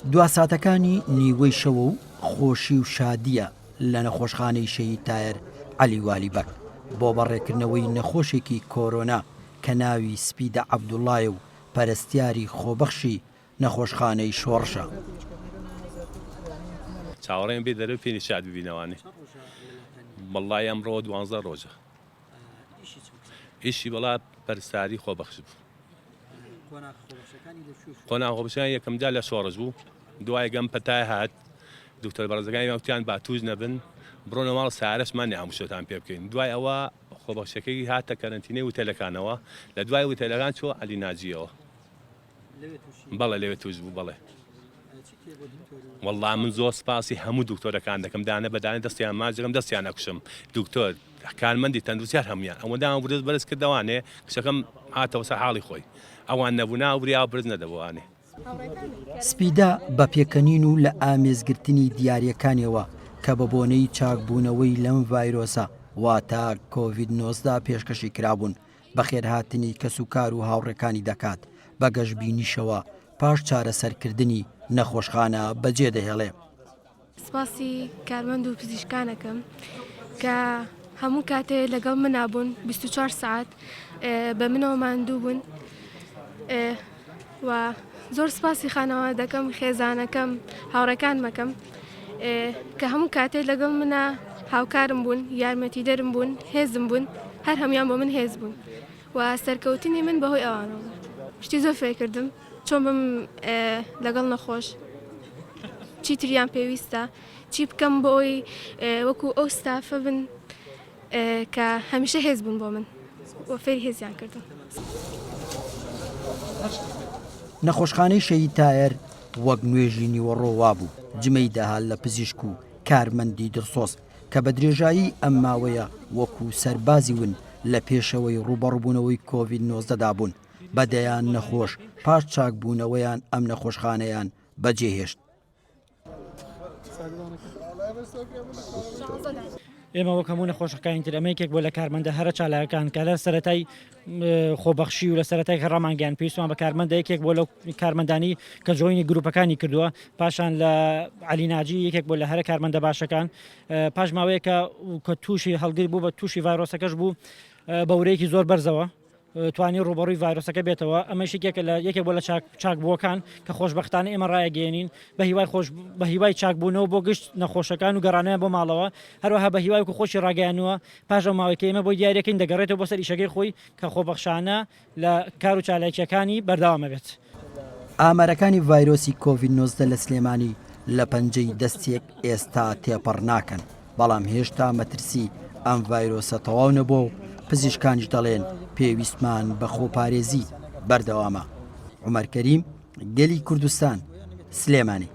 دواساتەکانی نیوەی شەوە و خۆشی و شادییە لە نەخۆشخانەی شەهید تایەر عەلی والی بەگ بۆ بەڕێکردنەوەی نەخۆشێکی کۆرۆنا کە ناوی سپیدە عەبدوڵایە و پەرستیاری خۆبەخشی نەخۆشخانەی شۆڕشە. چاوەڕێم بێ دەرەوە پێنی شاد ببینەوانێ وەڵای ئەمڕۆ دوانزە ڕۆژە ئیشی بەڵا پەرستاری خۆبەخش بوو قۆناغ خۆبەخشەکان یەکەم جار لە شۆڕش بوو دوای گەم پەتای هات دکتۆر بەڕێزەکانی وتیان با توش نەبن بڕۆنە ماڵ سارەشمان نیە هەموو شتان پێ بکەین دوای ئەوە خۆبەخشەکەی هاتە کەرەنتینەی وتەلەکانەوە لە دوای وتەلەکان چۆ عەلی ناجیەوە بەڵێ لەوێ توش بوو بەڵێ وەڵا من زۆر سپاسی هەموو دکتۆرەکان دەکەم دانە بە دانە دەستیان ماچ دەکەم دەستیان ئەکوشم دکتۆر کارمەندی تەندروستیار هەمویان ئەوەندان ورز بەرز کردەوانێ کچەکەم هاتەوە سەر حاڵی خۆی ئەوان نەبوونا وریا برز نەدەبووانێ. سپیدە بە پێکەنین و لە ئامێزگرتنی دیارییەکانیەوە کە بە بۆنەی چاکبوونەوەی لەم ڤایرۆسە واتە کۆڤید 19 پێشکەشی کرابوون، بەخێرهاتنی کەسوکار و هاوڕێکانی دەکات، بە گەشبینیشەوە پاش چارەسەرکردنی نەخۆشخانە بەجێدەهێڵێ. سپاسی کارمەند و پزیشکان ئەکەم کە هەموو کاتێ لەگەڵ منا بوون 24 سەعات بە منەوە ماندوو بوون و زۆر سپاسی خانەوە دەکەم خێزانەکەم هاوڕێکانمەکەم کە هەموو کاتێ لەگەڵ منە هاوکارم بوون یارمەتیدەرم بوون هێزم بوون هەر هەموان بۆ من هێز بوون و سەرکەوتنی من بەهۆی ئەوانەوە شتی زۆر فێرکردم چۆن بم لەگەڵ نەخۆش چی تریان پێویستە چی بکەم بۆ ئەوی وەکو ئەو ستافە بن کە هەمیشە هێز بوون بۆ من و فێری هێزیان کردم. نەخۆشخانەی شەهید تایەر وەک نوێژی نیوەڕۆ وابوو، جمەی دەهات لە پزیشک و کارمەندی دڵسۆز کە بە درێژایی ئەم ماوەیە وەکو سەربازی ون لە پێشەوەی ڕووبەڕووبوونەوەی کۆڤید 19 دا بوون، بە دەیان نەخۆش پاش چاکبوونەوەیان ئەم نەخۆشخانەیان بەجێهێشت. ئێمە وەک هەموو نەخۆشەکانی تر ئەمە یەکێک بووە لە کارمەندە هەرە چالاکەکان کە لە سەرەتای خۆبەخشی و لە سەرەتای ڕامانگەیان پێویستمان بە کارمەندە یەکێک بۆ لەو کارمەندانی کە جۆینی گروپەکانی کردووە پاشان لە علی ناجی یەکێک بۆ لە هەرە کارمەندە باشەکان پاش ماوەیەکە کە تووشی هەڵگر بوو بە تووشی ڤایرۆسەکەش بوو بە ورەیەکی زۆر بەرزەوە توانی ڕووبەڕووی ڤایرۆسەکە بێتەوە، ئەمەش یەکێکە لە یەکێک بووە لە چاک چاکبووەکان کە خۆشبەختانە ئێمە ڕایەگەیەنین بە هیوای خۆش بە هیوای چاکبوونەوە بۆ گشت نەخۆشەکان و گەڕانەوەیان بۆ ماڵەوە، هەروەها بە هیوای وەکو خۆشی ڕاگەیاندووە پاش ئەو ماوەی کە ئێمە بۆی دیاریەکەین دەگەڕێتەوە بۆ سەر ئیشەکەی خۆی کە خۆبەخشانە لە کار و چالاکییەکانی بەردەوام ئەبێت. ئامارەکانی ڤایرۆسی کۆڤید 19 لە سلێمانی لە پەنجەی دەستێک ئێستا تێپەڕ ناکەن. بەڵام هێشتا مەترسی ئەم ڤایرۆسە تەواو نەبووە و پزیشکانیش دەڵێن پێویستمان بە خۆپارێزی بەردەوامە. عومەر کەریم، گەلی کوردستان، سلێمانی.